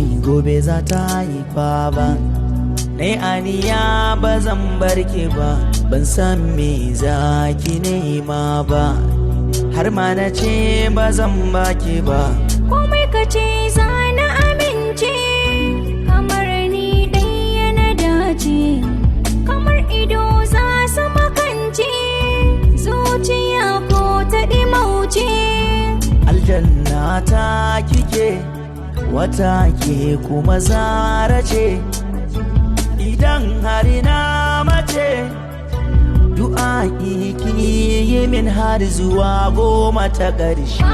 mai gobe za ta haifa ba. Nai aniya ba zan barke ba, ban san me za ki nema ba, har ma na ce ba zan baki ba. Komai ka ce za na amince, kamar ni ɗaya na dace, kamar ido za su makance, zuciya ko ta ɗimauce. Aljanna ta kike, wata ke kuma zara ce. Idan har na mace, du'a ki yi min har zuwa 10 ta ƙarshe.